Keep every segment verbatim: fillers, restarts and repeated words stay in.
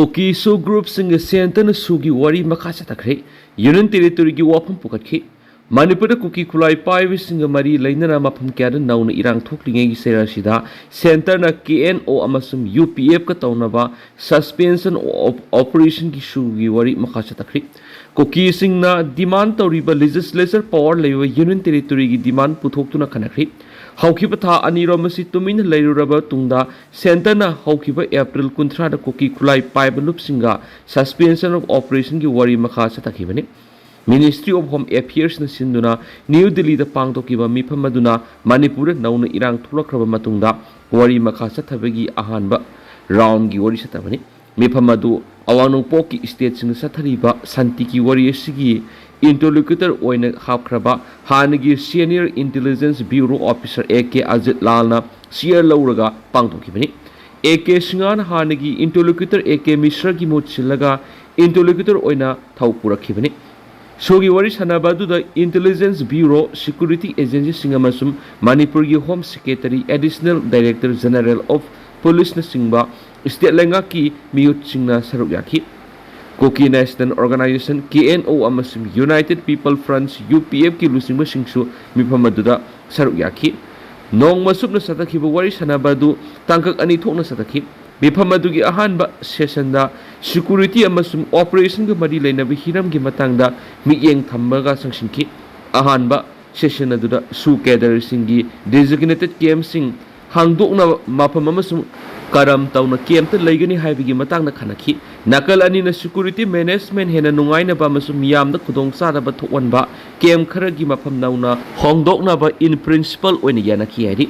ꯀꯨꯀꯤ ꯁꯨ ꯒ꯭ꯔꯨꯞꯁꯤꯡꯒ ꯁꯦꯟꯇꯔꯅ ꯁꯨꯒꯤ ꯋꯥꯔꯤ ꯃꯈꯥ ꯆꯠꯊꯈ꯭ꯔꯦ꯫ ꯌꯨꯅꯤꯌꯟ ꯇꯦꯔꯤꯇꯣꯔꯤꯒꯤ ꯋꯥꯐꯝ ꯄꯨꯈꯠꯈꯤ꯫ ꯃꯅꯤꯄꯨꯔꯗ ꯀꯨꯀꯤ ꯈꯨꯠꯂꯥꯏ ꯄꯥꯏꯕꯁꯤꯡꯒ ꯃꯔꯤ ꯂꯩꯅꯅ ꯃꯐꯝ ꯀꯌꯥꯗ ꯅꯧꯅ ꯏꯔꯥꯡ ꯊꯣꯛꯂꯤꯉꯩꯒꯤ ꯆꯩꯔꯛ ꯑꯁꯤꯗ ꯁꯦꯟꯇꯔꯅ ꯀꯦ ꯑꯦꯟ ꯑꯣ ꯑꯃꯁꯨꯡ ꯌꯨ ꯄꯤ ꯑꯦꯐꯀ ꯇꯧꯅꯕ suspension of operationꯒꯤ ꯁꯨꯒꯤ ꯋꯥꯔꯤ ꯃꯈꯥ ꯆꯠꯊꯈ꯭ꯔꯤ꯫ ꯀꯨꯀꯤꯁꯤꯡꯅ ꯗꯤꯃꯥꯟ ꯇꯧꯔꯤꯕ ꯂꯦꯖꯤꯁꯂꯦꯆꯔ ꯄꯋꯥꯔ ꯂꯩꯕ ꯌꯨꯅꯤꯌꯟ ꯇꯦꯔꯤꯇꯣꯔꯤꯒꯤ ꯗꯤꯃꯥꯟ ꯄꯨꯊꯣꯛꯇꯨꯅ ꯈꯟꯅꯈ꯭ꯔꯤ꯫ ꯍꯧꯈꯤꯕ ꯊꯥ ꯑꯅꯤꯔꯣꯝ ꯑꯁꯤ ꯇꯨꯃꯤꯟꯅ ꯂꯩꯔꯨꯔꯕ ꯇꯨꯡꯗ ꯁꯦꯟꯇꯔꯅ ꯍꯧꯈꯤꯕ ꯑꯦꯄ꯭ꯔꯤꯜ ꯀꯨꯟꯊ꯭ꯔꯥꯗ ꯀꯨꯀꯤ ꯈꯨꯠꯂꯥꯏ ꯄꯥꯏꯕ ꯂꯨꯞꯁꯤꯡꯒ suspension of operationꯒꯤ ꯋꯥꯔꯤ ꯃꯈꯥ ꯆꯠꯊꯈꯤꯕꯅꯤ꯫ Ministry of Home Affairsꯅ ꯁꯤꯟꯗꯨꯅ ꯅ꯭ꯌꯨ ꯗꯤꯜꯂꯤꯗ ꯄꯥꯡꯊꯣꯛꯈꯤꯕ ꯃꯤꯐꯝ ꯑꯗꯨꯅ ꯃꯅꯤꯄꯨꯔꯗ ꯅꯧꯅ ꯏꯔꯥꯡ ꯊꯣꯛꯂꯛꯈ꯭ꯔꯕ ꯃꯇꯨꯡꯗ ꯋꯥꯔꯤ ꯃꯈꯥ ꯆꯠꯊꯕꯒꯤ ꯑꯍꯥꯟꯕ ꯔꯥꯎꯟꯒꯤ ꯋꯥꯔꯤ ꯆꯠꯊꯕꯅꯤ꯫ ꯃꯤꯐꯝ ꯑꯗꯨ ꯑꯋꯥꯡ ꯅꯣꯡꯄꯣꯛꯀꯤ ꯁ꯭ꯇꯦꯠꯁꯤꯡꯗ ꯆꯠꯊꯔꯤꯕ ꯁꯥꯟꯇꯤꯒꯤ ꯋꯥꯔꯤ ꯑꯁꯤꯒꯤ ꯏꯟꯇꯔꯂꯣꯀ꯭ꯌꯨꯇꯔ ꯑꯣꯏꯅ ꯍꯥꯞꯈ꯭ꯔꯕ ꯍꯥꯟꯅꯒꯤ Senior Intelligence Bureau Officer A K Ajit ꯂꯥꯜꯅ ꯆꯤꯌꯔ ꯂꯧꯔꯒ ꯄꯥꯡꯊꯣꯛꯈꯤꯕꯅꯤ꯫ ꯑꯦ ꯀꯦ ꯁꯤꯡꯍꯅ ꯍꯥꯟꯅꯒꯤ ꯏꯟꯇꯔꯂꯣꯀ꯭ꯌꯨꯇꯔ ꯑꯦ ꯀꯦ ꯃꯤꯁ꯭ꯔꯒꯤ ꯃꯍꯨꯠ ꯁꯤꯜꯂꯒ ꯏꯟꯇꯔꯂꯣꯀ꯭ꯌꯨꯇꯔ ꯑꯣꯏꯅ ꯊꯧ ꯄꯨꯔꯛꯈꯤꯕꯅꯤ꯫ ꯁꯣꯒꯤ ꯋꯥꯔꯤ ꯁꯥꯟꯅꯕ ꯑꯗꯨꯗ ꯏꯟꯇꯦꯂꯤꯖꯦꯟꯁ ꯕ꯭ꯌꯨꯔꯣ, ꯁꯦꯀ꯭ꯌꯨꯔꯤꯇꯤ ꯑꯦꯖꯦꯟꯁꯤꯁꯤꯡ ꯑꯃꯁꯨꯡ ꯃꯅꯤꯄꯨꯔꯒꯤ home secretary, additional director general of ꯄꯨꯂꯤꯁꯅꯆꯤꯡꯕ ꯁ꯭ꯇꯦꯠ ꯂꯩꯉꯥꯛꯀꯤ ꯃꯤꯍꯨꯠꯁꯤꯡꯅ ꯁꯔꯨꯛ ꯌꯥꯈꯤ꯫ Kuki National Organization, K N O, ꯑꯃꯁꯨꯡ United People Front, U P ꯑꯦꯐꯀꯤ ꯂꯨꯆꯤꯡꯕꯁꯤꯡꯁꯨ ꯃꯤꯐꯝ ꯑꯗꯨꯗ ꯁꯔꯨꯛ ꯌꯥꯈꯤ꯫ ꯅꯣꯡꯃ ꯆꯨꯞꯅ ꯆꯠꯊꯈꯤꯕ ꯋꯥꯔꯤ ꯁꯥꯟꯅꯕ ꯑꯗꯨ ꯇꯥꯡꯀꯛ ꯑꯅꯤ ꯊꯣꯛꯅ ꯆꯠꯊꯈꯤ꯫ ꯃꯤꯐꯝ ꯑꯗꯨꯒꯤ ꯑꯍꯥꯟꯕ ꯁꯦꯁꯟꯗ ꯁꯦꯀ꯭ꯌꯨꯔꯤꯇꯤ ꯑꯃꯁꯨꯡ ꯑꯣꯄꯔꯦꯁꯟꯒ ꯃꯔꯤ ꯂꯩꯅꯕ ꯍꯤꯔꯝꯒꯤ ꯃꯇꯥꯡꯗ ꯃꯤꯠꯌꯦꯡ ꯊꯝꯕꯒ ꯆꯪꯁꯤꯟꯈꯤ꯫ ꯑꯍꯥꯟꯕ ꯁꯦꯁꯟ ꯑꯗꯨꯗ ꯁꯨ ꯀꯦꯗꯔꯁꯤꯡꯒꯤ ꯗꯤꯖꯤꯒꯅꯦꯇꯦꯗ ꯀꯦꯝꯞꯁꯤꯡ ꯍꯥꯡꯗꯣꯛꯅꯕ ꯃꯐꯝ ꯑꯃꯁꯨꯡ ꯀꯔꯝ ꯇꯧꯅ ꯀꯦꯝꯞꯇ ꯂꯩꯒꯅꯤ ꯍꯥꯏꯕꯒꯤ ꯃꯇꯥꯡꯗ ꯈꯟꯅꯈꯤ꯫ ꯅꯥꯀꯜ ꯑꯅꯤꯅ ꯁꯦꯀ꯭ꯌꯨꯔꯤꯇꯤ ꯃꯦꯅꯦꯖꯃꯦꯟ ꯍꯦꯟꯅ ꯅꯨꯡꯉꯥꯏꯅꯕ ꯑꯃꯁꯨꯡ ꯃꯤꯌꯥꯝꯗ ꯈꯨꯗꯣꯡꯆꯥꯗꯕ ꯊꯣꯛꯍꯟꯕ ꯀꯦꯝꯞ ꯈꯔꯒꯤ ꯃꯐꯝ ꯅꯧꯅ ꯍꯣꯡꯗꯣꯛꯅꯕ in principle ꯑꯣꯏꯅ ꯌꯥꯅꯈꯤ ꯍꯥꯏꯔꯤ꯫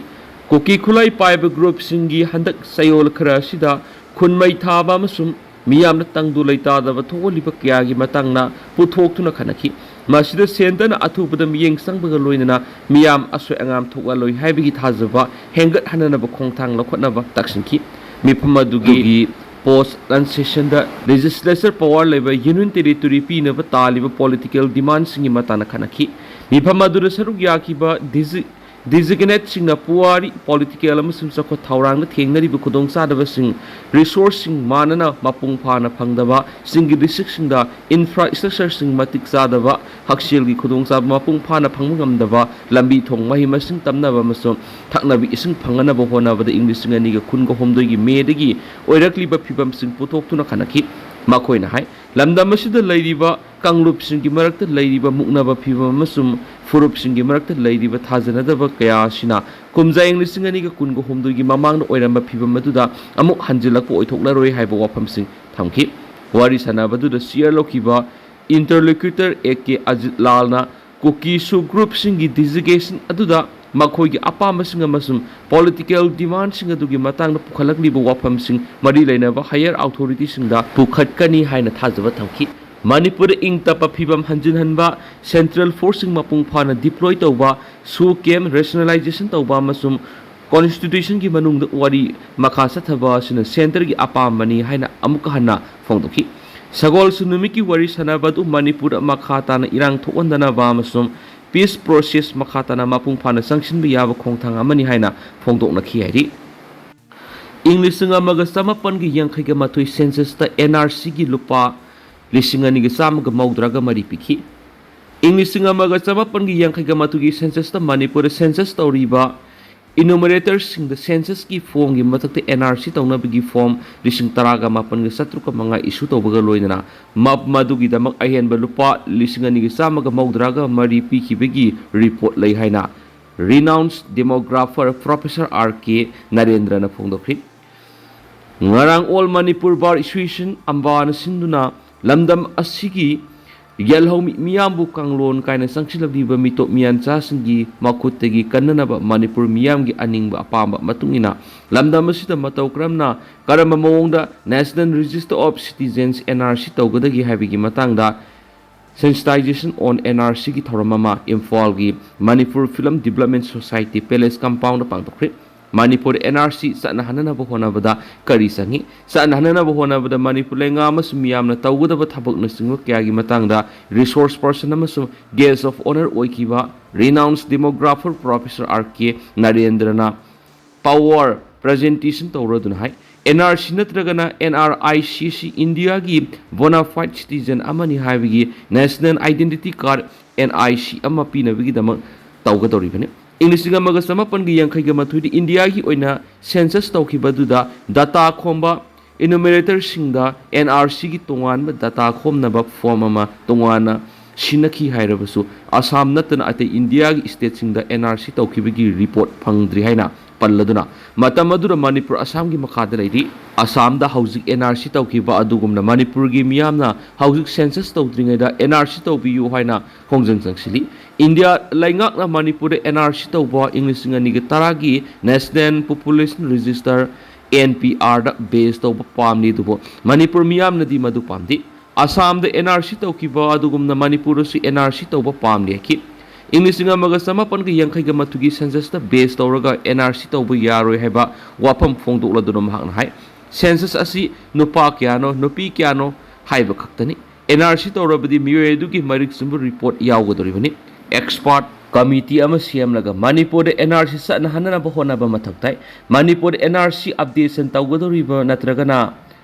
ꯀꯨꯀꯤ ꯈꯨꯠꯂꯥꯏ ꯄꯥꯏꯕ ꯒ꯭ꯔꯨꯞꯁꯤꯡꯒꯤ ꯍꯟꯗꯛ ꯆꯌꯣꯜ ꯈꯔ ꯑꯁꯤꯗ ꯈꯨꯟꯃꯩ ꯊꯥꯕ ꯑꯃꯁꯨꯡ ꯃꯤꯌꯥꯝꯅ ꯇꯪꯗꯨ ꯂꯩꯇꯥꯗꯕ ꯊꯣꯛꯍꯜꯂꯤꯕ ꯀꯌꯥꯒꯤ ꯃꯇꯥꯡꯗ ꯄꯨꯊꯣꯛꯇꯨꯅ ꯈꯟꯅꯈꯤ꯫ ꯃꯁꯤꯗ ꯁꯦꯟꯇꯔꯅ ꯑꯊꯨꯕꯗ ꯃꯤꯠꯌꯦꯡ ꯆꯪꯕꯒ ꯂꯣꯏꯅꯅ ꯃꯤꯌꯥꯝ ꯑꯁꯣꯏ ꯑꯉꯥꯝ ꯊꯣꯛꯍꯜꯂꯣꯏ ꯍꯥꯏꯕꯒꯤ ꯊꯥꯖꯕ ꯍꯦꯟꯒꯠꯍꯟꯅꯅꯕ ꯈꯣꯡꯊꯥꯡ ꯂꯧꯈꯠꯅꯕ ꯇꯛꯁꯤꯟꯈꯤ꯫ ꯃꯤꯐꯝ ꯑꯗꯨꯒꯤ ꯄꯣꯁ ꯂꯟꯆ ꯁꯦꯁꯟꯗ ꯂꯦꯖꯤꯁꯂꯦꯆꯔ ꯄꯋꯥꯔ ꯂꯩꯕ ꯌꯨꯅꯤꯌꯟ ꯇꯦꯔꯤꯇꯣꯔꯤ ꯄꯤꯅꯕ ꯇꯥꯜꯂꯤꯕ ꯄꯣꯂꯤꯇꯤꯀꯦꯜ ꯗꯤꯃꯥꯟꯁꯤꯡꯒꯤ ꯃꯇꯥꯡꯗ ꯈꯟꯅꯈꯤ꯫ ꯃꯤꯐꯝ ꯑꯗꯨꯗ ꯁꯔꯨꯛ ꯌꯥꯈꯤꯕ ꯗꯤꯖꯤ-, Designateꯁꯤꯡꯅ ꯄꯨꯋꯥꯔꯤ, ꯄꯣꯂꯤꯇꯤꯀꯦꯜ ꯑꯃꯁꯨꯡ ꯆꯥꯎꯈꯠ ꯊꯧꯔꯥꯡꯗ ꯊꯦꯡꯅꯔꯤꯕ ꯈꯨꯗꯣꯡꯆꯥꯗꯕꯁꯤꯡ, ꯔꯤꯁꯣꯔꯁꯁꯤꯡ ꯃꯥꯟꯅꯅ ꯃꯄꯨꯡ ꯐꯥꯅ ꯐꯪꯗꯕ, ꯁꯤꯡꯒꯤ ꯗꯤꯁꯇ꯭ꯔꯤꯛꯁꯤꯡꯗ ꯏꯟꯐ꯭ꯔꯥꯁ꯭ꯇ꯭ꯔꯛꯆꯔꯁꯤꯡ ꯃꯇꯤꯛ ꯆꯥꯗꯕ, ꯍꯛꯁꯦꯜꯒꯤ ꯈꯨꯗꯣꯡꯆꯥꯕ ꯃꯄꯨꯡ ꯐꯥꯅ ꯐꯪꯕ ꯉꯝꯗꯕ, ꯂꯝꯕꯤ ꯊꯣꯡ, ꯃꯍꯩ ꯃꯁꯤꯡ ꯇꯝꯅꯕ ꯑꯃꯁꯨꯡ ꯊꯛꯅꯕ ꯏꯁꯤꯡ ꯐꯪꯅꯅꯕ ꯍꯣꯠꯅꯕꯗ ꯏꯪ ꯂꯤꯁꯤꯡ ꯑꯅꯤꯒ ꯀꯨꯟꯒ ꯍꯨꯝꯗꯣꯏꯒꯤ ꯃꯦꯗꯒꯤ ꯑꯣꯏꯔꯛꯂꯤꯕ ꯐꯤꯚꯝꯁꯤꯡ ꯄꯨꯊꯣꯛꯇꯨꯅ ꯈꯟꯅꯈꯤ꯫ ꯃꯈꯣꯏꯅ ꯍꯥꯏ, ꯂꯝꯗꯝ ꯑꯁꯤꯗ ꯂꯩꯔꯤꯕ ꯀꯥꯡꯂꯨꯞꯁꯤꯡꯒꯤ ꯃꯔꯛꯇ ꯂꯩꯔꯤꯕ ꯃꯨꯛꯅꯕ ꯐꯤꯚꯝ ꯑꯃꯁꯨꯡ ꯐꯨꯔꯨꯞꯁꯤꯡꯒꯤ ꯃꯔꯛꯇ ꯂꯩꯔꯤꯕ ꯊꯥꯖꯅꯗꯕ ꯀꯌꯥ ꯑꯁꯤꯅ ꯀꯨꯝꯖꯥ ꯏꯪ ꯂꯤꯁꯤꯡ ꯑꯅꯤꯒ ꯀꯨꯟꯒ ꯍꯨꯝꯗꯣꯏꯒꯤ ꯃꯃꯥꯡꯗ ꯑꯣꯏꯔꯝꯕ ꯐꯤꯚꯝ ꯑꯗꯨꯗ ꯑꯃꯨꯛ ꯍꯟꯖꯤꯜꯂꯛꯄ ꯑꯣꯏꯊꯣꯛꯂꯔꯣꯏ ꯍꯥꯏꯕ ꯋꯥꯐꯝꯁꯤꯡ ꯊꯝꯈꯤ꯫ ꯋꯥꯔꯤ ꯁꯥꯟꯅꯕꯗꯨꯗ ꯆꯤꯌꯔ ꯂꯧꯈꯤꯕ interlocutor A K Ajit Lalꯅ ꯀꯨꯀꯤ ꯁꯨ ꯒ꯭ꯔꯨꯞꯁꯤꯡꯒꯤ ꯗꯤꯖꯤꯒ꯭ꯅꯦꯁꯟ ꯑꯗꯨꯗ ꯃꯈꯣꯏꯒꯤ ꯑꯄꯥꯝꯕꯁꯤꯡ ꯑꯃꯁꯨꯡ ꯄꯣꯂꯤꯇꯤꯀꯦꯜ ꯗꯤꯃꯥꯟꯁꯤꯡ ꯑꯗꯨꯒꯤ ꯃꯇꯥꯡꯗ ꯄꯨꯈꯠꯂꯛꯂꯤꯕ ꯋꯥꯐꯝꯁꯤꯡ ꯃꯔꯤ ꯂꯩꯅꯕ ꯍꯥꯌꯔ ꯑꯣꯊꯣꯔꯤꯇꯤꯁꯤꯡꯗ ꯄꯨꯈꯠꯀꯅꯤ ꯍꯥꯏꯅ ꯊꯥꯖꯕ ꯊꯝꯈꯤ꯫ ꯃꯅꯤꯄꯨꯔꯗ ꯏꯪ ꯇꯞꯄ ꯐꯤꯚꯝ ꯍꯟꯖꯤꯟꯍꯟꯕ, ꯁꯦꯟꯇ꯭ꯔꯦꯜ ꯐꯣꯔꯁꯁꯤꯡ ꯃꯄꯨꯡ ꯐꯥꯅ ꯗꯤꯄ꯭ꯂꯣꯏ ꯇꯧꯕ, ꯁꯨ ꯀꯦꯝ ꯔꯦꯁꯅꯦꯂꯥꯏꯖꯦꯁꯟ ꯇꯧꯕ ꯑꯃꯁꯨꯡ ꯀꯣꯟꯁꯇꯤꯇ꯭ꯌꯨꯁꯟꯒꯤ ꯃꯅꯨꯡꯗ ꯋꯥꯔꯤ ꯃꯈꯥ ꯆꯠꯊꯕ ꯑꯁꯤꯅ ꯁꯦꯟꯇꯔꯒꯤ ꯑꯄꯥꯝꯕꯅꯤ ꯍꯥꯏꯅ ꯑꯃꯨꯛꯀ ꯍꯟꯅ ꯐꯣꯡꯗꯣꯛꯈꯤ꯫ ꯁꯒꯣꯜꯁꯦꯜ ꯅꯨꯃꯤꯠꯀꯤ ꯋꯥꯔꯤ ꯁꯥꯟꯅꯕ ꯑꯗꯨ ꯃꯅꯤꯄꯨꯔꯗ ꯃꯈꯥ ꯇꯥꯅ ꯏꯔꯥꯡ ꯊꯣꯛꯍꯟꯗꯅꯕ ꯑꯃꯁꯨꯡ ꯄꯤꯁ ꯄ꯭ꯔꯣꯁꯦꯁ ꯃꯈꯥ ꯇꯥꯅ ꯃꯄꯨꯡ ꯐꯥꯅ ꯆꯪꯁꯤꯟꯕ ꯌꯥꯕ ꯈꯣꯡꯊꯥꯡ ꯑꯃꯅꯤ ꯍꯥꯏꯅ ꯐꯣꯡꯗꯣꯛꯅꯈꯤ ꯍꯥꯏꯔꯤ꯫ ꯏꯪ ꯂꯤꯁꯤꯡ ꯑꯃꯒ ꯆꯃꯥꯄꯟꯒ ꯌꯥꯡꯈꯩꯒ ꯃꯥꯊꯣꯏ ꯁꯦꯟꯁꯁꯇ ꯑꯦꯟ ꯑꯥꯔ ꯁꯤꯒꯤ ꯂꯨꯄꯥ ꯂꯤꯁꯤꯡ ꯑꯅꯤꯒ ꯆꯥꯝꯃꯒ ꯃꯧꯗ꯭ꯔꯥꯒ ꯃꯔꯤ ꯄꯤꯈꯤ꯫ ꯏꯪ ꯂꯤꯁꯤꯡ ꯑꯃꯒ ꯆꯃꯥꯄꯟꯒ ꯌꯥꯡꯈꯩꯒ ꯃꯥꯊꯣꯏꯒꯤ ꯁꯦꯟꯁꯁꯇ ꯃꯅꯤꯄꯨꯔꯗ ꯁꯦꯟꯁꯁ ꯇꯧꯔꯤꯕ ꯏꯅꯨꯃꯔꯦꯇꯔꯁꯤꯡꯗ ꯁꯦꯟꯁꯁꯀꯤ ꯐꯣꯝꯒꯤ ꯃꯊꯛꯇ ꯑꯦꯟ ꯑꯥꯔ ꯁꯤ ꯇꯧꯅꯕꯒꯤ ꯐꯣꯝ ꯂꯤꯁꯤꯡ ꯇꯔꯥꯒ ꯃꯥꯄꯟꯒ ꯆꯥꯇ꯭ꯔꯨꯛꯀ ꯃꯉꯥ ꯏꯁꯨ ꯇꯧꯕꯒ ꯂꯣꯏꯅꯅ ꯃ-, ꯃꯗꯨꯒꯤꯗꯃꯛ ꯑꯍꯦꯟꯕ ꯂꯨꯄꯥ ꯂꯤꯁꯤꯡ ꯑꯅꯤꯒ ꯆꯥꯝꯃꯒ ꯃꯧꯗ꯭ꯔꯥꯒ ꯃꯔꯤ ꯄꯤꯈꯤꯕꯒꯤ ꯔꯤꯄꯣꯔꯠ ꯂꯩ ꯍꯥꯏꯅ renowned demographer Professor R K ꯅꯔꯦꯟꯗ꯭ꯔꯅ ꯐꯣꯡꯗꯣꯛꯈꯤ꯫ ꯉꯔꯥꯡ All Manipur Bar Association ꯑꯝꯕꯥꯅ ꯁꯤꯟꯗꯨꯅ ꯂꯝꯗꯝ ꯑꯁꯤꯒꯤ ꯌꯦꯜꯍꯧꯃꯤ ꯃꯤꯌꯥꯝꯕꯨ ꯀꯥꯡꯂꯣꯟ ꯀꯥꯏꯅ ꯆꯪꯁꯤꯜꯂꯛꯂꯤꯕ ꯃꯤꯇꯣꯞ ꯃꯤꯌꯥꯟꯆꯥꯁꯤꯡꯒꯤ ꯃꯈꯨꯠꯇꯒꯤ ꯀꯟꯅꯅꯕ ꯃꯅꯤꯄꯨꯔ ꯃꯤꯌꯥꯝꯒꯤ ꯑꯅꯤꯡꯕ ꯑꯄꯥꯝꯕ ꯃꯇꯨꯡ ꯏꯟꯅ ꯂꯝꯗꯝ ꯑꯁꯤꯗ ꯃꯇꯧ ꯀꯔꯝꯅ, ꯀꯔꯝꯕ ꯃꯑꯣꯡꯗ National Register of Citizens, N R C, ꯇꯧꯒꯗꯒꯦ ꯍꯥꯏꯕꯒꯤ ꯃꯇꯥꯡꯗ Sensitization on N R C ꯒꯤ ꯊꯧꯔꯝ ꯑꯃ ꯏꯝꯐꯥꯜꯒꯤ Manipur film development society palace compound ꯄꯥꯡꯊꯣꯛꯈ꯭ꯔꯦ꯫ ꯃꯅꯤꯄꯨꯔ ꯑꯦꯟ ꯑꯥꯔ ꯁꯤ ꯆꯠꯅꯍꯟꯅꯅꯕ ꯍꯣꯠꯅꯕꯗ ꯀꯔꯤ ꯆꯪꯏ? ꯆꯠꯅꯍꯟꯅꯅꯕ ꯍꯣꯠꯅꯕꯗ ꯃꯅꯤꯄꯨꯔ ꯂꯩꯉꯥꯛ ꯑꯃꯁꯨꯡ ꯃꯤꯌꯥꯝꯅ ꯇꯧꯒꯗꯕ ꯊꯕꯛꯅꯆꯤꯡꯕ ꯀꯌꯥꯒꯤ ꯃꯇꯥꯡꯗ resource person ꯑꯃꯁꯨꯡ guest of honour ꯑꯣꯏꯈꯤꯕ renowned demographer Professor R K ꯅꯔꯦꯟꯗ꯭ꯔꯅ power presentation ꯇꯧꯔꯗꯨꯅ ꯍꯥꯏ꯫ ꯑꯦꯟ ꯑꯥꯔ ꯁꯤ ꯅꯠꯇ꯭ꯔꯒꯅ ꯑꯦꯟ ꯑꯥꯔ ꯑꯥꯏ ꯁꯤ ꯑꯁꯤ ꯏꯟꯗꯤꯌꯥꯒꯤ bona fide citizen ꯑꯃꯅꯤ ꯍꯥꯏꯕꯒꯤ national identity card, N I C, ꯑꯃ ꯄꯤꯅꯕꯒꯤꯗꯃꯛ ꯇꯧꯒꯗꯧꯔꯤꯕꯅꯤ꯫ ꯏꯪ ꯂꯤꯁꯤꯡ ꯑꯃꯒ ꯆꯃꯥꯄꯟꯒ ꯌꯥꯡꯈꯩꯒ ꯃꯥꯊꯣꯏꯗ ꯏꯟꯗꯤꯌꯥꯒꯤ ꯑꯣꯏꯅ census ꯇꯧꯈꯤꯕ ꯑꯗꯨꯗ data ꯈꯣꯝꯕ enumeratorꯁꯤꯡꯗ N R Cꯒꯤ ꯇꯣꯉꯥꯟꯕ data ꯈꯣꯝꯅꯕ form ꯑꯃ ꯇꯣꯉꯥꯟꯅ ꯁꯤꯟꯅꯈꯤ ꯍꯥꯏꯔꯕꯁꯨ, ꯑꯁꯥꯝ ꯅꯠꯇꯅ ꯑꯇꯩ ꯏꯟꯗꯤꯌꯥꯒꯤ stateꯁꯤꯡꯗ N R C ꯇꯧꯈꯤꯕꯒꯤ report ꯐꯪꯗ꯭ꯔꯤ ꯍꯥꯏꯅ ꯄꯜꯂꯗꯨꯅ, ꯃꯇꯝ ꯑꯗꯨꯗ ꯃꯅꯤꯄꯨꯔ ꯑꯁꯥꯝꯒꯤ ꯃꯈꯥꯗ ꯂꯩꯔꯤ꯫ ꯑꯁꯥꯝꯗ ꯍꯧꯖꯤꯛ N R C ꯇꯧꯈꯤꯕ ꯑꯗꯨꯒꯨꯝꯅ ꯃꯅꯤꯄꯨꯔꯒꯤ ꯃꯤꯌꯥꯝꯅ ꯍꯧꯖꯤꯛ census ꯇꯧꯗ꯭ꯔꯤꯉꯩꯗ N R C ꯇꯧꯕꯤꯌꯨ ꯍꯥꯏꯅ ꯈꯣꯡꯖꯪ ꯆꯪꯁꯤꯜꯂꯤ꯫ ꯏꯟꯗꯤꯌꯥ ꯂꯩꯉꯥꯛꯅ ꯃꯅꯤꯄꯨꯔꯗ N R C ꯇꯧꯕ ꯏꯪ ꯂꯤꯁꯤꯡ ꯑꯅꯤꯒ ꯇꯔꯥꯒꯤ National Population Register, N P R ꯗ base ꯇꯧꯕ ꯄꯥꯝꯂꯤ, ꯑꯗꯨꯕꯨ ꯃꯅꯤꯄꯨꯔ ꯃꯤꯌꯥꯝꯅꯗꯤ ꯃꯗꯨ ꯄꯥꯝꯗꯦ꯫ ꯑꯁꯥꯝꯗ N R C ꯇꯧꯈꯤꯕ ꯑꯗꯨꯒꯨꯝꯅ ꯃꯅꯤꯄꯨꯔꯗꯁꯨ N R C ꯇꯧꯕ ꯄꯥꯝꯂꯤ ꯍꯥꯏꯈꯤ꯫ ꯏꯪ ꯂꯤꯁꯤꯡ ꯑꯃꯒ ꯆꯃꯥꯄꯟꯒ ꯌꯥꯡꯈꯩꯒ ꯃꯥꯊꯣꯏꯒꯤ censusꯇ base ꯇꯧꯔꯒ N R C ꯇꯧꯕ ꯌꯥꯔꯣꯏ ꯍꯥꯏꯕ ꯋꯥꯐꯝ ꯐꯣꯡꯗꯣꯛꯂꯗꯨꯅ ꯃꯍꯥꯛꯅ ꯍꯥꯏ, census ꯑꯁꯤ ꯅꯨꯄꯥ ꯀꯌꯥꯅꯣ, ꯅꯨꯄꯤ ꯀꯌꯥꯅꯣ ꯍꯥꯏꯕ ꯈꯛꯇꯅꯤ꯫ N R C ꯇꯧꯔꯕꯗꯤ ꯃꯤꯑꯣꯏ ꯑꯗꯨꯒꯤ ꯃꯔꯤꯛ ꯆꯨꯝꯕ report ꯌꯥꯎꯒꯗꯧꯔꯤꯕꯅꯤ꯫ Expert committee ꯑꯃ ꯁꯦꯝꯂꯒ ꯃꯅꯤꯄꯨꯔꯗ N R C ꯆꯠꯅꯍꯟꯅꯅꯕ ꯍꯣꯠꯅꯕ ꯃꯊꯧ ꯇꯥꯏ꯫ ꯃꯅꯤꯄꯨꯔꯗ N R C updation ꯇꯧꯒꯗꯧꯔꯤꯕ ꯅꯠꯇ꯭ꯔꯒꯅ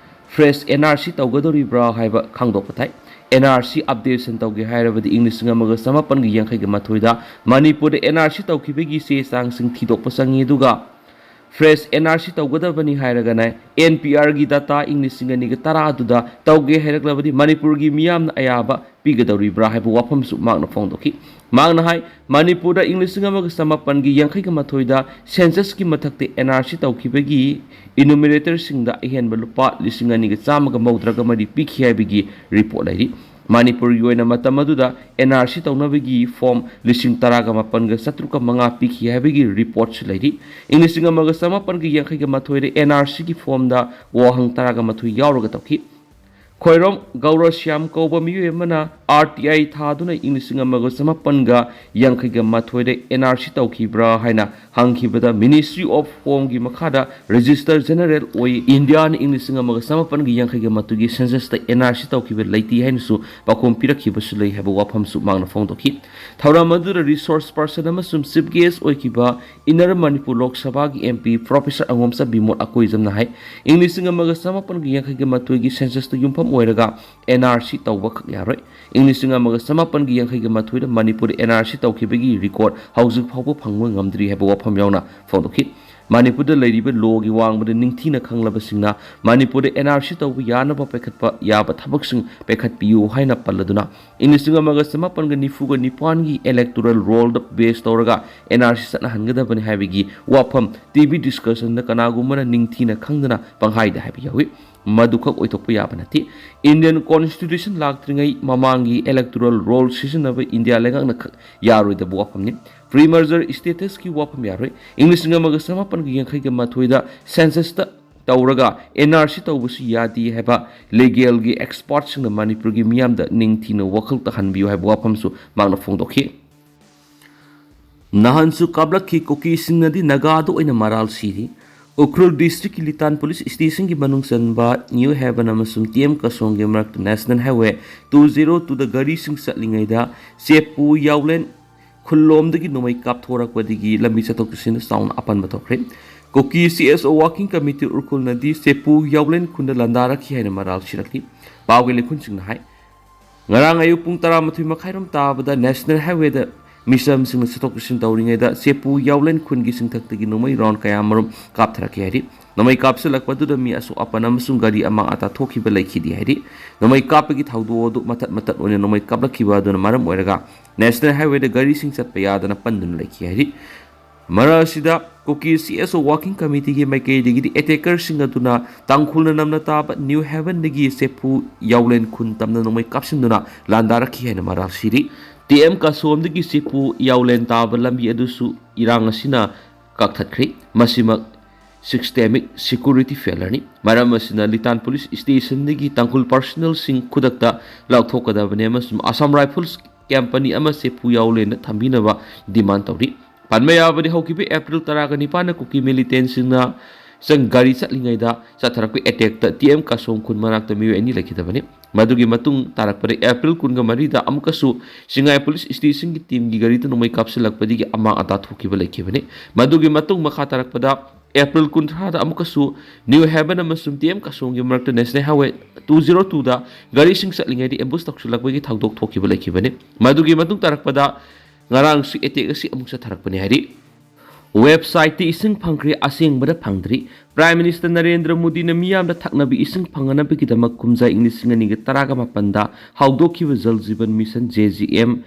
fresh N R C ꯇꯧꯒꯗꯧꯔꯤꯕ꯭ꯔꯥ ꯍꯥꯏꯕ ꯈꯪꯗꯣꯛꯄ ꯇꯥꯏ꯫ N R C updation ꯇꯧꯒꯦ ꯍꯥꯏꯔꯕꯗꯤ ꯏꯪ ꯂꯤꯁꯤꯡ ꯑꯃꯒ ꯆꯃꯥꯄꯟꯒ ꯌꯥꯡꯈꯩꯒ ꯃꯥꯊꯣꯏꯗ ꯃꯅꯤꯄꯨꯔꯗ N R C ꯇꯧꯈꯤꯕꯒꯤ ꯆꯦ ꯆꯥꯡꯁꯤꯡ ꯊꯤꯗꯣꯛꯄ ꯆꯪꯏ, ꯑꯗꯨꯒ fresh N R C ꯇꯧꯒꯗꯕꯅꯤ ꯍꯥꯏꯔꯒꯅ N P R ꯒꯤ data ꯏꯪ ꯂꯤꯁꯤꯡ ꯑꯅꯤꯒ ꯇꯔꯥ ꯑꯗꯨꯗ ꯇꯧꯒꯦ ꯍꯥꯏꯔꯛꯂꯕꯗꯤ ꯃꯅꯤꯄꯨꯔꯒꯤ ꯃꯤꯌꯥꯝꯅ ꯑꯌꯥꯕ ꯄꯤꯒꯗꯧꯔꯤꯕ꯭ꯔꯥ ꯍꯥꯏꯕ ꯋꯥꯐꯝꯁꯨ ꯃꯍꯥꯛꯅ ꯐꯣꯡꯗꯣꯛꯈꯤ꯫ ꯃꯍꯥꯛꯅ ꯍꯥꯏ, ꯃꯅꯤꯄꯨꯔꯗ ꯏꯪ ꯂꯤꯁꯤꯡ ꯑꯃꯒ ꯆꯃꯥꯄꯟꯒ ꯌꯥꯡꯈꯩꯒ ꯃꯥꯊꯣꯏꯗ censusꯀꯤ ꯃꯊꯛꯇ N R C ꯇꯧꯈꯤꯕꯒꯤ enumeratorꯁꯤꯡꯗ ꯑꯍꯦꯟꯕ ꯂꯨꯄꯥ ꯂꯤꯁꯤꯡ ꯑꯅꯤꯒ ꯆꯥꯝꯃꯒ ꯃꯧꯗ꯭ꯔꯥꯒ ꯃꯔꯤ ꯄꯤꯈꯤ ꯍꯥꯏꯕꯒꯤ report ꯂꯩꯔꯤ꯫ ꯃꯅꯤꯄꯨꯔꯒꯤ ꯑꯣꯏꯅ ꯃꯇꯝ ꯑꯗꯨꯗ N R C ꯇꯧꯅꯕꯒꯤ form ꯂꯤꯁꯤꯡ ꯇꯔꯥꯒ ꯃꯥꯄꯟꯒ ꯆꯥꯇ꯭ꯔꯨꯛꯀ ꯃꯉꯥ ꯄꯤꯈꯤ ꯍꯥꯏꯕꯒꯤ reportꯁꯨ ꯂꯩꯔꯤ꯫ ꯏꯪ ꯂꯤꯁꯤꯡ ꯑꯃꯒ ꯆꯃꯥꯄꯟꯒ ꯌꯥꯡꯈꯩꯒ ꯃꯥꯊꯣꯏꯗ N R Cꯒꯤ formꯗ ꯋꯥꯍꯪ ꯇꯔꯥꯒ ꯃꯥꯊꯣꯏ ꯌꯥꯎꯔꯒ ꯇꯧꯈꯤ꯫ ꯈꯣꯏꯔꯣꯝ ꯒꯧꯔꯁ꯭ꯌꯥꯝ ꯀꯧꯕ ꯃꯤꯑꯣꯏ ꯑꯃꯅ ꯑꯥꯔ ꯇꯤ ꯑꯥꯏ ꯊꯥꯗꯨꯅ ꯏꯪ ꯂꯤꯁꯤꯡ ꯑꯃꯒ ꯆꯃꯥꯄꯟꯒ ꯌꯥꯡꯈꯩꯒ ꯃꯥꯊꯣꯏꯗ ꯑꯦꯟ ꯑꯥꯔ ꯁꯤ ꯇꯧꯈꯤꯕ꯭ꯔꯥ ꯍꯥꯏꯅ ꯍꯪꯈꯤꯕꯗ, ꯃꯤꯅꯤꯁꯇ꯭ꯔꯤ ꯑꯣꯐ ꯍꯣꯝꯒꯤ ꯃꯈꯥꯗ ꯔꯦꯖꯤꯁꯇꯔ ꯖꯦꯅꯔꯦꯜ ꯑꯣꯏ ꯏꯟꯗꯤꯌꯥꯅ ꯏꯪ ꯂꯤꯁꯤꯡ ꯑꯃꯒ ꯆꯃꯥꯄꯟꯒ ꯌꯥꯡꯈꯩꯒ ꯃꯥꯊꯣꯏꯒꯤ ꯁꯦꯟꯁꯁꯇ ꯑꯦꯟ ꯑꯥꯔ ꯁꯤ ꯇꯧꯈꯤꯕ ꯂꯩꯇꯦ ꯍꯥꯏꯅꯁꯨ ꯄꯥꯎꯈꯨꯝ ꯄꯤꯔꯛꯈꯤꯕꯁꯨ ꯂꯩ ꯍꯥꯏꯕ ꯋꯥꯐꯝꯁꯨ ꯃꯍꯥꯛꯅ ꯐꯣꯡꯗꯣꯛꯈꯤ꯫ ꯊꯧꯔꯝ ꯑꯗꯨꯗ ꯔꯤꯁꯣꯔꯁ ꯄꯔꯁꯟ ꯑꯃꯁꯨꯡ ꯆꯤꯐ ꯒꯦꯁ ꯑꯣꯏꯈꯤꯕ ꯏꯟꯅꯔ ꯃꯅꯤꯄꯨꯔ ꯂꯣꯛ ꯁꯚꯥꯒꯤ ꯑꯦꯝ ꯄꯤ ꯄ꯭ꯔꯣꯐꯦꯁꯔ ꯑꯉꯣꯝꯆꯥ ꯕꯤꯃꯣꯜ ꯑꯀꯣꯏꯖꯝꯅ ꯍꯥꯏ, ꯏꯪ ꯂꯤꯁꯤꯡ ꯑꯃꯒ ꯆꯃꯥꯄꯟꯒ ꯌꯥꯡꯈꯩꯒ ꯃꯥꯊꯣꯏꯒꯤ ꯁꯦꯟꯁꯁꯇ ꯌꯨꯝꯐꯝ ꯑꯣꯏꯔꯒ ꯑꯦꯟ ꯑꯥꯔ ꯁꯤ ꯇꯧꯕꯈꯛ ꯌꯥꯔꯣꯏ꯫ ꯏꯪ ꯂꯤꯁꯤꯡ ꯑꯃꯒ ꯆꯃꯥꯄꯟꯒ ꯌꯥꯡꯈꯩꯒ ꯃꯥꯊꯣꯏꯗ ꯃꯅꯤꯄꯨꯔꯗ ꯑꯦꯟ ꯑꯥꯔ ꯁꯤ ꯇꯧꯈꯤꯕꯒꯤ ꯔꯦꯀꯣꯔꯗ ꯍꯧꯖꯤꯛ ꯐꯥꯎꯕ ꯐꯪꯕ ꯉꯝꯗ꯭ꯔꯤ ꯍꯥꯏꯕ ꯋꯥꯐꯝ ꯌꯥꯎꯅ ꯐꯣꯡꯗꯣꯛꯈꯤ꯫ ꯃꯅꯤꯄꯨꯔꯗ ꯂꯩꯔꯤꯕ ꯂꯣꯒꯤ ꯋꯥꯡꯃꯗ ꯅꯤꯡꯊꯤꯅ ꯈꯪꯂꯕꯁꯤꯡꯅ ꯃꯅꯤꯄꯨꯔꯗ ꯑꯦꯟ ꯑꯥꯔ ꯁꯤ ꯇꯧꯕ ꯌꯥꯅꯕ ꯄꯥꯏꯈꯠꯄ ꯌꯥꯕ ꯊꯕꯛꯁꯤꯡ ꯄꯥꯏꯈꯠꯄꯤꯌꯨ ꯍꯥꯏꯅ ꯄꯜꯂꯗꯨꯅ, ꯏꯪ ꯂꯤꯁꯤꯡ ꯑꯃꯒ ꯆꯃꯥꯄꯟꯒ ꯅꯤꯐꯨꯒ ꯅꯤꯄꯥꯟꯒꯤ ꯏꯂꯦꯛꯇꯣꯔꯦꯜ ꯔꯣꯜꯗ ꯕꯦꯁ ꯇꯧꯔꯒ ꯑꯦꯟ ꯑꯥꯔ ꯁꯤ ꯆꯠꯅꯍꯟꯒꯗꯕꯅꯤ ꯍꯥꯏꯕꯒꯤ ꯋꯥꯐꯝ ꯇꯤ ꯚꯤ ꯗꯤꯁꯀꯁꯟꯗ ꯀꯅꯥꯒꯨꯝꯕꯅ ꯅꯤꯡꯊꯤꯅ ꯈꯪꯗꯅ ꯄꯪꯍꯥꯏꯗ ꯍꯥꯏꯕ ꯌꯥꯎꯏ꯫ ꯃꯗꯨꯈꯛ ꯑꯣꯏꯊꯣꯛꯄ ꯌꯥꯕ ꯅꯠꯇꯦ꯫ ꯏꯟꯗꯤꯌꯟ ꯀꯣꯟꯁꯇꯤꯇ꯭ꯌꯨꯁꯟ ꯂꯥꯛꯇ꯭ꯔꯤꯉꯩ ꯃꯃꯥꯡꯒꯤ ꯏꯂꯦꯛꯇꯣꯔꯦꯜ ꯔꯣꯜ ꯁꯤꯖꯤꯟꯅꯕ ꯏꯟꯗꯤꯌꯥ ꯂꯩꯉꯥꯛꯅ ꯈꯛ ꯌꯥꯔꯣꯏꯗꯕ ꯋꯥꯐꯝꯅꯤ꯫ ꯄ꯭ꯔꯤ ꯃꯔꯖꯔ ꯁ꯭ꯇꯦꯇꯁꯀꯤ ꯋꯥꯐꯝ ꯌꯥꯔꯣꯏ꯫ ꯏꯪ ꯂꯤꯁꯤꯡ ꯑꯃꯒ ꯆꯃꯥꯄꯟꯒ ꯌꯥꯡꯈꯩꯒ ꯃꯥꯊꯣꯏꯗ ꯁꯦꯟꯁꯁꯇ ꯇꯧꯔꯒ ꯑꯦꯟ ꯑꯥꯔ ꯁꯤ ꯇꯧꯕꯁꯨ ꯌꯥꯗꯦ ꯍꯥꯏꯕ ꯂꯤꯒꯦꯜꯒꯤ ꯑꯦꯛꯁꯄꯔꯠꯁꯤꯡꯅ ꯃꯅꯤꯄꯨꯔꯒꯤ ꯃꯤꯌꯥꯝꯗ ꯅꯤꯡꯊꯤꯅ ꯋꯥꯈꯜ ꯇꯥꯍꯟꯕꯤꯌꯨ ꯍꯥꯏꯕ ꯋꯥꯐꯝꯁꯨ ꯃꯍꯥꯛꯅ ꯐꯣꯡꯗꯣꯛꯈꯤ꯫ ꯅꯍꯥꯟꯁꯨ ꯀꯥꯞꯂꯛꯈꯤ, ꯀꯨꯀꯤꯁꯤꯡꯅꯗꯤ ꯅꯥꯒꯥꯗ ꯑꯣꯏꯅ ꯃꯔꯥꯜ ꯁꯤꯔꯤ꯫ ꯎꯈ꯭ꯔꯨꯜ ꯗꯤꯁꯇ꯭ꯔꯤꯛꯀꯤ ꯂꯤꯇꯥꯟ ꯄꯨꯂꯤꯁ ꯁ꯭ꯇꯦꯁꯟꯒꯤ ꯃꯅꯨꯡ ꯆꯟꯕ ꯅ꯭ꯌꯨ ꯍꯦꯚꯟ ꯑꯃꯁꯨꯡ ꯇꯤ ꯑꯦꯝ ꯀꯁꯣꯡꯒꯤ ꯃꯔꯛꯇ ꯅꯦꯁꯅꯦꯜ ꯍꯥꯏꯋꯦ ꯇꯨ ꯖꯤꯔꯣ ꯇꯨꯗ ꯒꯥꯔꯤꯁꯤꯡ ꯆꯠꯂꯤꯉꯩꯗ ꯆꯦꯄꯨ ꯌꯥꯎꯂꯦꯟ ꯈꯨꯜꯂꯣꯝꯗꯒꯤ ꯅꯣꯡꯃꯩ ꯀꯥꯞꯊꯣꯔꯛꯄꯗꯒꯤ ꯂꯝꯕꯤ ꯆꯠꯊꯣꯛ ꯆꯠꯁꯤꯟꯗ ꯆꯥꯎꯅ ꯑꯄꯟꯕ ꯊꯣꯛꯈ꯭ꯔꯦ꯫ ꯀꯨꯀꯤ ꯁꯤ ꯑꯦꯁ ꯑꯣ ꯋꯥꯔꯀꯤꯡ ꯀꯃꯤꯇꯤ ꯎꯈ꯭ꯔꯨꯜꯅꯗꯤ ꯆꯦꯄꯨ ꯌꯥꯎꯂꯦꯟ ꯈꯨꯟꯗ ꯂꯥꯟꯗꯥꯔꯛꯈꯤ ꯍꯥꯏꯅ ꯃꯔꯥꯜ ꯁꯤꯔꯛꯂꯤ꯫ ꯄꯥꯎꯒꯤ ꯂꯩꯈꯨꯟꯁꯤꯡꯅ ꯍꯥꯏ, ꯉꯔꯥꯡ ꯑꯌꯨꯛ ꯄꯨꯡ ꯇꯔꯥꯃꯥꯊꯣꯏ ꯃꯈꯥꯏꯔꯣꯝ ꯇꯥꯕꯗ ꯅꯦꯁꯅꯦꯜ ꯍꯥꯏꯋꯦꯗ ꯃꯤꯆꯝꯁꯤꯡꯅ ꯆꯠꯊꯣꯛ ꯆꯠꯁꯤꯟ ꯇꯧꯔꯤꯉꯩꯗ ꯆꯦꯄꯨ ꯌꯥꯎꯂꯦꯟ ꯈꯨꯟꯒꯤ ꯆꯤꯡꯊꯛꯇꯒꯤ ꯅꯣꯡꯃꯩ ꯔꯥꯎꯟ ꯀꯌꯥꯃꯔꯨꯝ ꯀꯥꯞꯊꯔꯛꯈꯤ ꯍꯥꯏꯔꯤ꯫ ꯅꯣꯡꯃꯩ ꯀꯥꯞꯁꯤꯜꯂꯛꯄꯗꯨꯗ ꯃꯤ ꯑꯁꯣꯛ ꯑꯄꯟ ꯑꯃꯁꯨꯡ ꯒꯥꯔꯤ ꯑꯃꯥꯡ ꯑꯇꯥ ꯊꯣꯛꯈꯤꯕ ꯂꯩꯈꯤꯗꯦ ꯍꯥꯏꯔꯤ꯫ ꯅꯣꯡꯃꯩ ꯀꯥꯞꯄꯒꯤ ꯊꯧꯗꯣꯛ ꯑꯗꯨ ꯃꯇꯠ ꯃꯇꯠ ꯑꯣꯏꯅ ꯅꯣꯡꯃꯩ ꯀꯥꯞꯂꯛꯈꯤꯕ ꯑꯗꯨꯅ ꯃꯔꯝ ꯑꯣꯏꯔꯒ ꯅꯦꯁꯅꯦꯜ ꯍꯥꯏꯋꯦꯗ ꯒꯥꯔꯤꯁꯤꯡ ꯆꯠꯄ ꯌꯥꯗꯅ ꯄꯟꯗꯨꯅ ꯂꯩꯈꯤ ꯍꯥꯏꯔꯤ꯫ ꯃꯔꯛ ꯑꯁꯤꯗ ꯀꯨꯀꯤ ꯁꯤ ꯑꯦꯁ ꯑꯣ ꯋꯥꯔꯀꯤꯡ ꯀꯃꯤꯇꯤꯒꯤ ꯃꯥꯏꯀꯩꯗꯒꯤꯗꯤ ꯑꯦꯇꯦꯀꯔꯁꯤꯡ ꯑꯗꯨꯅ ꯇꯥꯡꯈꯨꯜꯅ ꯅꯝꯅ ꯇꯥꯕ ꯅ꯭ꯌꯨ ꯍꯦꯚꯟꯗꯒꯤ ꯆꯦꯄꯨ ꯌꯥꯎꯂꯦꯟ ꯈꯨꯟ ꯇꯝꯅ ꯅꯣꯡꯃꯩ ꯀꯥꯞꯁꯤꯟꯗꯨꯅ ꯂꯥꯟꯗꯥꯔꯛꯈꯤ ꯍꯥꯏꯅ ꯃꯔꯥꯜ ꯁꯤꯔꯤ꯫ ꯇꯤ ꯑꯦꯝ ꯀꯁꯣꯝꯗꯒꯤ ꯆꯦꯄꯨ ꯌꯥꯎꯂꯦꯟ ꯇꯥꯕ ꯂꯝꯕꯤ ꯑꯗꯨꯁꯨ ꯏꯔꯥꯡ ꯑꯁꯤꯅ ꯀꯛꯊꯠꯈ꯭ꯔꯦ꯫ ꯃꯁꯤꯃꯛ systemic security failure ꯅꯤ꯫ ꯃꯔꯝ ꯑꯁꯤꯅ ꯂꯤꯇꯥꯟ ꯄꯨꯂꯤꯁ ꯁ꯭ꯇꯦꯁꯟꯗꯒꯤ ꯇꯥꯡꯈꯨꯜ personnel ꯁꯤꯡ ꯈꯨꯗꯛꯇ ꯂꯧꯊꯣꯛꯀꯗꯕꯅꯤ ꯑꯃꯁꯨꯡ ꯑꯁꯥꯝ ꯔꯥꯏꯐꯜꯁ ꯀꯝꯄꯅꯤ ꯑꯃ ꯆꯦꯐꯨ ꯌꯥꯎꯂꯦꯅ ꯊꯝꯕꯤꯅꯕ demand ꯇꯧꯔꯤ꯫ ꯄꯟꯕ ꯌꯥꯕꯗꯤ, ꯍꯧꯈꯤꯕ ꯑꯦꯄ꯭ꯔꯤꯜ ꯇꯔꯥꯒ ꯅꯤꯄꯥꯟꯗ ꯀꯨꯀꯤ militant ꯁꯤꯡꯅ ꯆꯪ ꯒꯥꯔꯤ ꯆꯠꯂꯤꯉꯩꯗ ꯆꯠꯊꯔꯛꯄ attack ꯇ ꯇꯤ ꯑꯦꯝ ꯀꯥꯁꯣꯡ ꯈꯨꯟ ꯃꯅꯥꯛꯇ ꯃꯤꯑꯣꯏ ꯑꯅꯤ ꯂꯩꯈꯤꯗꯕꯅꯤ꯫ ꯃꯗꯨꯒꯤ ꯃꯇꯨꯡ ꯇꯥꯔꯛꯄꯗ ꯑꯦꯄ꯭ꯔꯤꯜ ꯀꯨꯟꯒ ꯃꯔꯤꯗ ꯑꯃꯨꯛꯀꯁꯨ ꯆꯤꯡꯉꯥꯏ ꯄꯨꯂꯤꯁ ꯁ꯭ꯇꯦꯁꯟꯒꯤ ꯇꯤꯝꯒꯤ ꯒꯥꯔꯤꯗ ꯅꯣꯡꯃꯩ ꯀꯥꯞꯁꯤꯜꯂꯛꯄꯗꯒꯤ ꯑꯃꯥꯡ ꯑꯇꯥ ꯊꯣꯛꯈꯤꯕ ꯂꯩꯈꯤꯕꯅꯤ꯫ ꯃꯗꯨꯒꯤ ꯃꯇꯨꯡ ꯃꯈꯥ ꯇꯥꯔꯛꯄꯗ ꯑꯦꯄ꯭ꯔꯤꯜ ꯀꯨꯟꯊ꯭ꯔꯥꯗ ꯑꯃꯨꯛꯀꯁꯨ ꯅ꯭ꯌꯨ ꯍꯦꯚꯟ ꯑꯃꯁꯨꯡ ꯇꯤ ꯑꯦꯝ ꯀꯥꯁꯣꯡꯒꯤ ꯃꯔꯛꯇ National Highway two zero two ꯗ ꯒꯥꯔꯤꯁꯤꯡ ꯆꯠꯂꯤꯉꯩꯗ ambush ꯇꯧꯁꯤꯜꯂꯛꯄꯒꯤ ꯊꯧꯗꯣꯛ ꯊꯣꯛꯈꯤꯕ ꯂꯩꯈꯤꯕꯅꯤ꯫ ꯃꯗꯨꯒꯤ ꯃꯇꯨꯡ ꯇꯥꯔꯛꯄꯗ ꯉꯔꯥꯡꯁꯨ attack ꯑꯁꯤ ꯑꯃꯨꯛ ꯆꯠꯊꯔꯛꯄꯅꯤ ꯍꯥꯏꯔꯤ꯫ Website ꯇ ꯏꯁꯤꯡ ꯐꯪꯈ꯭ꯔꯦ, ꯑꯁꯦꯡꯕꯗ ꯐꯪꯗ꯭ꯔꯤ꯫ Prime Minister ꯅꯔꯦꯟꯗ꯭ꯔ ꯃꯣꯗꯤꯅ ꯃꯤꯌꯥꯝꯗ ꯊꯛꯅꯕ ꯏꯁꯤꯡ ꯐꯪꯍꯟꯅꯕꯒꯤꯗꯃꯛ ꯀꯨꯝꯖꯥ ꯏꯪ ꯂꯤꯁꯤꯡ ꯑꯅꯤꯒ ꯇꯔꯥꯒ ꯃꯥꯄꯟꯗ ꯍꯧꯗꯣꯛꯈꯤꯕ Jal Jeevan Mission, J J M,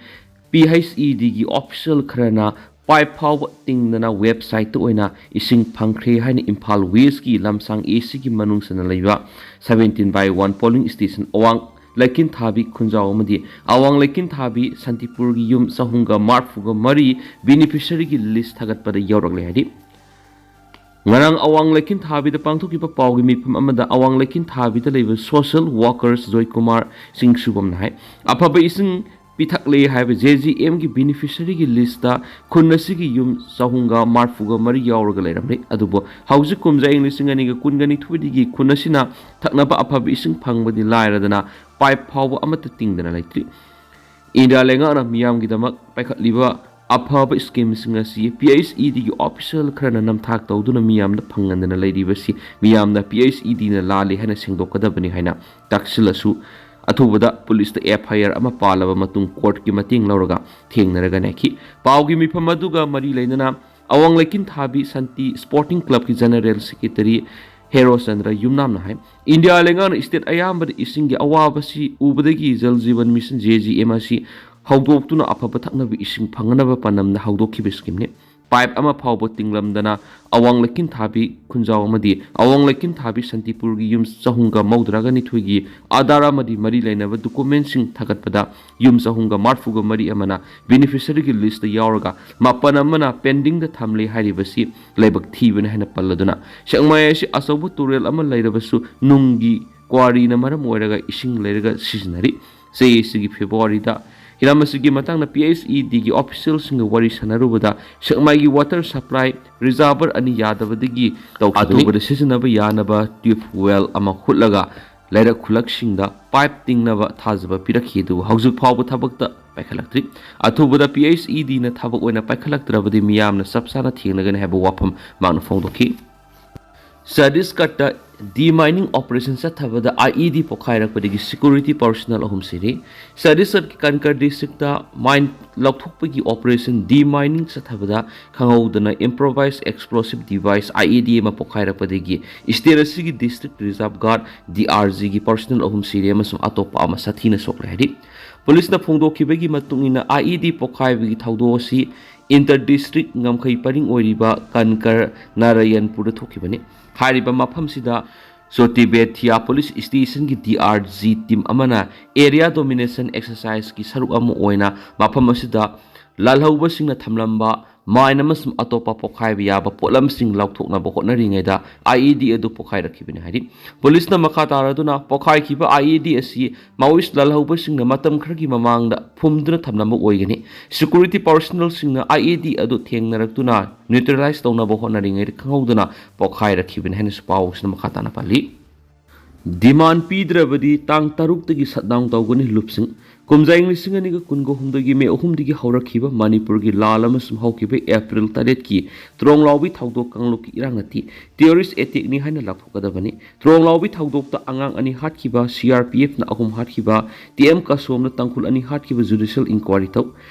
P H E ꯗꯤꯒꯤ official ꯈꯔꯅ pipe ꯐꯥꯎꯕ ꯇꯤꯡꯗꯅ website ꯇ ꯑꯣꯏꯅ ꯏꯁꯤꯡ ꯐꯪꯈ꯭ꯔꯦ ꯍꯥꯏꯅ ꯏꯝꯐꯥꯜ West ꯀꯤ ꯂꯝꯁꯥꯡ A C ꯒꯤ ꯃꯅꯨꯡ ꯆꯟꯅ ꯂꯩꯕ seventeen by one polling station ꯑꯋꯥꯡ ꯂꯩꯀꯤꯟꯊꯥꯕꯤ ꯈꯨꯟꯖꯥꯎ ꯑꯃꯗꯤ ꯑꯋꯥꯡ ꯂꯩꯀꯤꯟꯊꯥꯕꯤ ꯁꯥꯟꯇꯤꯄꯨꯔꯒꯤ ꯌꯨꯝ ꯆꯍꯨꯝꯒ ꯃꯔꯤꯐꯨꯒ ꯃꯔꯤ beneficiary ꯒꯤ list ꯊꯥꯒꯠꯄꯗ ꯌꯥꯎꯔꯛꯂꯦ ꯍꯥꯏꯔꯤ꯫ ꯉꯔꯥꯡ ꯑꯋꯥꯡ ꯂꯩꯀꯤꯟꯊꯥꯕꯤꯗ ꯄꯥꯡꯊꯣꯛꯈꯤꯕ ꯄꯥꯎꯒꯤ ꯃꯤꯐꯝ ꯑꯃꯗ ꯑꯋꯥꯡ ꯂꯩꯀꯤꯟꯊꯥꯕꯤꯗ ꯂꯩꯕ social workers ꯖꯣꯏꯀꯨꯃꯥꯔ ꯁꯤꯡ ꯁꯨꯕꯝꯅ ꯍꯥꯏ, ꯑꯐꯕ ꯏꯁꯤꯡ ꯄꯤꯊꯛꯂꯦ ꯍꯥꯏꯕ ꯖꯦ ꯖꯤ ꯑꯦꯝꯒꯤ beneficiary ꯒꯤ list ꯇ ꯈꯨꯟ ꯑꯁꯤꯒꯤ ꯌꯨꯝ ꯆꯍꯨꯝꯒ ꯃꯔꯤꯐꯨꯒ ꯃꯔꯤ ꯌꯥꯎꯔꯒ ꯂꯩꯔꯝꯂꯦ꯫ ꯑꯗꯨꯕꯨ ꯍꯧꯖꯤꯛ ꯀꯨꯝꯖꯥ ꯏꯪ ꯂꯤꯁꯤꯡ ꯑꯅꯤꯒ ꯀꯨꯟꯒ ꯅꯤꯊꯣꯏꯗꯒꯤ ꯈꯨꯟ ꯑꯁꯤꯅ ꯊꯛꯅꯕ ꯑꯐꯕ ꯏꯁꯤꯡ ꯐꯪꯕꯗꯤ ꯂꯥꯏꯔꯗꯅ pipe ꯐꯥꯎꯕ ꯑꯃꯠꯇ ꯇꯤꯡꯗꯅ ꯂꯩꯇ꯭ꯔꯤ꯫ ꯏꯟꯗꯤꯌꯥ ꯂꯩꯉꯥꯛꯅ ꯃꯤꯌꯥꯝꯒꯤꯗꯃꯛ ꯄꯥꯏꯈꯠꯂꯤꯕ ꯑꯐꯕ scheme ꯁꯤꯡ ꯑꯁꯤ ꯄꯤ ꯑꯩꯆ ꯏ ꯗꯤꯒꯤ official ꯈꯔꯅ ꯅꯝꯊꯥꯛ ꯇꯧꯗꯨꯅ ꯃꯤꯌꯥꯝꯗ ꯐꯪꯍꯟꯗꯅ ꯂꯩꯔꯤꯕꯁꯤ ꯃꯤꯌꯥꯝꯅ ꯄꯤ ꯑꯩꯆ ꯏ ꯗꯤꯅ ꯂꯥꯜꯂꯤ ꯍꯥꯏꯅ ꯁꯦꯡꯗꯣꯛꯀꯗꯕꯅꯤ ꯍꯥꯏꯅ ꯇꯥꯛꯁꯤꯜꯂꯁꯨ, ꯑꯊꯨꯕꯗ ꯄꯨꯂꯤꯁꯇ ꯑꯦꯐ ꯑꯥꯏ ꯑꯥꯔ ꯑꯃ ꯄꯥꯜꯂꯕ ꯃꯇꯨꯡ court ꯀꯤ ꯃꯇꯦꯡ ꯂꯧꯔꯒ ꯊꯦꯡꯅꯔꯒ ꯅꯩꯈꯤ꯫ ꯄꯥꯎꯒꯤ ꯃꯤꯐꯝ ꯑꯗꯨꯒ ꯃꯔꯤ ꯂꯩꯅꯅ ꯑꯋꯥꯡ ꯂꯩꯀꯤꯟꯊꯥꯕꯤ ꯁꯥꯟꯇꯤ sporting club ꯀꯤ general secretary ꯍꯦꯔꯣꯆꯟꯗ꯭ꯔ ꯌꯨꯝꯅꯥꯝꯅ ꯍꯥꯏ, ꯏꯟꯗꯤꯌꯥ ꯂꯩꯉꯥꯛꯅ state ꯑꯌꯥꯝꯕꯗ ꯏꯁꯤꯡꯒꯤ ꯑꯋꯥꯕꯁꯤ ꯎꯕꯗꯒꯤ Jal Jeevan Mission, J J M, ꯑꯁꯤ ꯍꯧꯗꯣꯛꯇꯨꯅ ꯑꯐꯕ ꯊꯛꯅꯕ ꯏꯁꯤꯡ ꯐꯪꯅꯅꯕ ꯄꯥꯟꯗꯝꯗ ꯍꯧꯗꯣꯛꯈꯤꯕ scheme ꯅꯤ꯫ ꯄꯥꯏꯞ ꯑꯃ ꯐꯥꯎꯕ ꯇꯤꯡꯂꯝꯗꯅ ꯑꯋꯥꯡ ꯂꯩꯀꯤꯟꯊꯥꯕꯤ ꯈꯨꯟꯖꯥꯎ ꯑꯃꯗꯤ ꯑꯋꯥꯡ ꯂꯩꯀꯤꯟꯊꯥꯕꯤ ꯁꯥꯟꯇꯤꯄꯨꯔꯒꯤ ꯌꯨꯝ ꯆꯍꯨꯝꯒ ꯃꯧꯗ꯭ꯔꯥꯒ ꯅꯤꯊꯣꯏꯒꯤ ꯑꯥꯙꯥꯔ ꯑꯃꯗꯤ ꯃꯔꯤ ꯂꯩꯅꯕ ꯗꯣꯀꯨꯃꯦꯟꯁꯤꯡ ꯊꯥꯒꯠꯄꯗ ꯌꯨꯝ ꯆꯍꯨꯝꯒ ꯃꯔꯤꯐꯨꯒ ꯃꯔꯤ ꯑꯃꯅ ꯕꯦꯅꯤꯐꯤꯁꯔꯤꯒꯤ ꯂꯤꯁꯇ ꯌꯥꯎꯔꯒ ꯃꯥꯄꯟ ꯑꯃꯅ ꯄꯦꯟꯗꯤꯡꯗ ꯊꯝꯂꯤ ꯍꯥꯏꯔꯤꯕꯁꯤ ꯂꯥꯏꯕꯛ ꯊꯤꯕꯅꯤ ꯍꯥꯏꯅ ꯄꯜꯂꯗꯨꯅ, ꯁꯦꯛꯃꯥꯏ ꯑꯁꯤ ꯑꯆꯧꯕ ꯇꯨꯔꯦꯜ ꯑꯃ ꯂꯩꯔꯕꯁꯨ ꯅꯨꯡꯒꯤ ꯀ꯭ꯋꯥꯔꯤꯅ ꯃꯔꯝ ꯑꯣꯏꯔꯒ ꯏꯁꯤꯡ ꯂꯩꯔꯒ ꯁꯤꯖꯤꯟꯅꯔꯤ꯫ ꯆꯍꯤ ꯑꯁꯤꯒꯤ ꯐꯦꯕ꯭ꯔꯨꯋꯥꯔꯤꯗ ꯍꯤꯔꯝ ꯑꯁꯤꯒꯤ ꯃꯇꯥꯡꯗ ꯄꯤ ꯑꯩꯆ ꯏ ꯗꯤꯒꯤ ꯑꯣꯐꯤꯁꯤꯌꯦꯜꯁꯤꯡꯒ ꯋꯥꯔꯤ ꯁꯥꯟꯅꯔꯨꯕꯗ ꯁꯦꯛꯃꯥꯏꯒꯤ ꯋꯥꯇꯔ ꯁꯄ꯭ꯂꯥꯏ ꯔꯤꯖꯥꯔꯚꯔ ꯑꯅꯤ ꯌꯥꯗꯕꯗꯒꯤ ꯇꯧꯈꯤꯕꯅꯤ꯫ ꯑꯊꯨꯕꯗ ꯁꯤꯖꯤꯟꯅꯕ ꯌꯥꯅꯕ ꯇ꯭ꯌꯨꯕ ꯋꯦꯜ ꯑꯃ ꯍꯨꯠꯂꯒ ꯂꯩꯔꯛ ꯈꯨꯜꯂꯛꯁꯤꯡꯗ ꯄꯥꯏꯞ ꯇꯤꯡꯅꯕ ꯊꯥꯖꯕ ꯄꯤꯔꯛꯈꯤ, ꯑꯗꯨꯕꯨ ꯍꯧꯖꯤꯛ ꯐꯥꯎꯕ ꯊꯕꯛꯇ ꯄꯥꯏꯈꯠꯂꯛꯇ꯭ꯔꯤ꯫ ꯑꯊꯨꯕꯗ ꯄꯤ ꯑꯩꯆ ꯏ ꯗꯤꯅ ꯊꯕꯛ ꯑꯣꯏꯅ ꯄꯥꯏꯈꯠꯂꯛꯇ꯭ꯔꯕꯗꯤ ꯃꯤꯌꯥꯝꯅ ꯆꯞ ꯆꯥꯅ ꯊꯦꯡꯅꯒꯅꯤ ꯍꯥꯏꯕ ꯋꯥꯐꯝ ꯃꯍꯥꯛꯅ ꯐꯣꯡꯗꯣꯛꯈꯤ꯫ ꯆꯇꯤꯁꯒꯔꯗ ꯗꯤ ꯃꯥꯏꯅꯤꯡ ꯑꯣꯄꯔꯦꯁꯟ ꯆꯠꯊꯕꯗ ꯑꯥꯏ ꯏ ꯗꯤ ꯄꯣꯈꯥꯏꯔꯛꯄꯗꯒꯤ ꯁꯦꯀ꯭ꯌꯨꯔꯤꯇꯤ ꯄꯥꯔꯁꯣꯅꯦꯜ ꯑꯍꯨꯝ ꯁꯤꯔꯦ꯫ ꯆꯇꯤꯁꯒꯔꯒꯤ ꯀꯟꯀꯔ ꯗꯤꯁꯇ꯭ꯔꯤꯛꯇ ꯃꯥꯏꯟ ꯂꯧꯊꯣꯛꯄꯒꯤ ꯑꯣꯄꯔꯦꯁꯟ ꯗꯤ ꯃꯥꯏꯅꯤꯡ ꯆꯠꯊꯕꯗ ꯈꯪꯍꯧꯗꯅ improvise explosive device I E D ꯑꯃ ꯄꯣꯈꯥꯏꯔꯛꯄꯗꯒꯤ ꯁ꯭ꯇꯦꯠ ꯑꯁꯤꯒꯤ district reserve guard, D R ꯖꯤꯒꯤ ꯄꯥꯔꯁꯣꯅꯦꯜ ꯑꯍꯨꯝ ꯁꯤꯔꯦ ꯑꯃꯁꯨꯡ ꯑꯇꯣꯞꯄ ꯑꯃ ꯁꯥꯊꯤꯅ ꯁꯣꯛꯂꯦ ꯍꯥꯏꯔꯤ꯫ ꯄꯨꯂꯤꯁꯅ ꯐꯣꯡꯗꯣꯛꯈꯤꯕꯒꯤ ꯃꯇꯨꯡ ꯏꯟꯅ, ꯑꯥꯏ ꯏ ꯗꯤ ꯄꯣꯈꯥꯏꯕꯒꯤ ꯊꯧꯗꯣꯛ ꯑꯁꯤ ꯏꯟꯇꯔ ꯗꯤꯁꯇ꯭ꯔꯤꯛ ꯉꯝꯈꯩ ꯄꯔꯤꯡ ꯑꯣꯏꯔꯤꯕ ꯀꯟꯀꯔ ꯅꯥꯔꯥꯌꯟꯄꯨꯔꯗ ꯊꯣꯛꯈꯤꯕꯅꯤ꯫ ꯍꯥꯏꯔꯤꯕ ꯃꯐꯝꯁꯤꯗ ꯆꯣꯇꯤꯕꯦꯊꯤꯌꯥ ꯄꯨꯂꯤꯁ ꯁ꯭ꯇꯦꯁꯟꯒꯤ ꯗꯤ ꯑꯥꯔ ꯖꯤ ꯇꯤꯝ ꯑꯃꯅ ꯑꯦꯔꯤꯌꯥ ꯗꯣꯃꯤꯅꯦꯁꯟ ꯑꯦꯛꯁꯔꯁꯥꯏꯖꯀꯤ ꯁꯔꯨꯛ ꯑꯃ ꯑꯣꯏꯅ ꯃꯐꯝ ꯑꯁꯤꯗ ꯂꯥꯜꯍꯧꯕꯁꯤꯡꯅ ꯊꯝꯂꯝꯕ ꯃꯥꯏꯟ ꯑꯃꯁꯨꯡ ꯑꯇꯣꯞꯄ ꯄꯣꯈꯥꯏꯕ ꯌꯥꯕ ꯄꯣꯠꯂꯝꯁꯤꯡ ꯂꯧꯊꯣꯛꯅꯕ ꯍꯣꯠꯅꯔꯤꯉꯩꯗ ꯑꯥꯏ ꯏ ꯗꯤ ꯑꯗꯨ ꯄꯣꯈꯥꯏꯔꯛꯈꯤꯕꯅꯤ ꯍꯥꯏꯔꯤ꯫ ꯄꯨꯂꯤꯁꯅ ꯃꯈꯥ ꯇꯥꯔꯗꯨꯅ ꯄꯣꯈꯥꯏꯈꯤꯕ ꯑꯥꯏ ꯏ ꯗꯤ ꯑꯁꯤ ꯃꯥꯑꯣꯏꯁ ꯂꯥꯜꯍꯧꯕꯁꯤꯡꯅ ꯃꯇꯝ ꯈꯔꯒꯤ ꯃꯃꯥꯡꯗ ꯐꯨꯝꯗꯨꯅ ꯊꯝꯂꯝꯕ ꯑꯣꯏꯒꯅꯤ꯫ ꯁꯦꯀ꯭ꯌꯨꯔꯤꯇꯤ ꯄꯥꯔꯁꯣꯅꯦꯜꯁꯤꯡꯅ ꯑꯥꯏ ꯏ ꯗꯤ ꯑꯗꯨ ꯊꯦꯡꯅꯔꯛꯇꯨꯅ ꯅ꯭ꯌꯨꯇ꯭ꯔꯦꯂꯥꯏꯁ ꯇꯧꯅꯕ ꯍꯣꯠꯅꯔꯤꯉꯩꯗ ꯈꯪꯍꯧꯗꯅ ꯄꯣꯈꯥꯏꯔꯛꯈꯤꯕꯅꯤ ꯍꯥꯏꯅꯁꯨ ꯄꯥꯎꯁꯤꯅ ꯃꯈꯥ ꯇꯥꯅ ꯄꯜꯂꯤ꯫ ꯗꯤꯃꯥꯟ ꯄꯤꯗ꯭ꯔꯕꯗꯤ ꯇꯥꯡ ꯇꯔꯨꯛꯇꯒꯤ ꯁꯠꯗꯥꯎꯟ ꯇꯧꯒꯅꯤ ꯂꯨꯞꯁꯤꯡ꯫ ꯀꯨꯝꯖꯥ ꯏꯪ ꯂꯤꯁꯤꯡ ꯑꯅꯤꯒ ꯀꯨꯟꯒ ꯍꯨꯝꯗꯣꯏꯒꯤ ꯃꯦ ꯑꯍꯨꯝꯗꯒꯤ ꯍꯧꯔꯛꯈꯤꯕ ꯃꯅꯤꯄꯨꯔꯒꯤ ꯂꯥꯜ ꯑꯃꯁꯨꯡ ꯍꯧꯈꯤꯕ ꯑꯦꯄ꯭ꯔꯤꯜ ꯇꯔꯦꯠꯀꯤ ꯇ꯭ꯔꯣꯡꯂꯥꯎꯕꯤ ꯊꯧꯗꯣꯛ ꯀꯥꯡꯂꯨꯞꯀꯤ ꯏꯔꯥꯡ ꯅꯠꯇꯦ, ꯇꯦꯔꯣꯔꯤꯁ ꯑꯦꯇꯦꯛꯅꯤ ꯍꯥꯏꯅ ꯂꯥꯎꯊꯣꯛꯀꯗꯕꯅꯤ꯫ ꯇ꯭ꯔꯣꯡꯂꯥꯎꯕꯤ ꯊꯧꯗꯣꯛꯇ ꯑꯉꯥꯡ ꯑꯅꯤ ꯍꯥꯠꯈꯤꯕ, ꯁꯤ ꯑꯥꯔ ꯄꯤ ꯑꯦꯐꯅ ꯑꯍꯨꯝ ꯍꯥꯠꯈꯤꯕ, ꯇꯤ ꯑꯦꯝ ꯀꯁꯣꯝꯅ ꯇꯥꯡꯈꯨꯜ ꯑꯅꯤ ꯍꯥꯠꯈꯤꯕ ꯖꯨꯗꯤꯁꯤꯌꯦꯜ ꯏꯟꯀ꯭ꯋꯥꯔꯤ ꯇꯧ꯫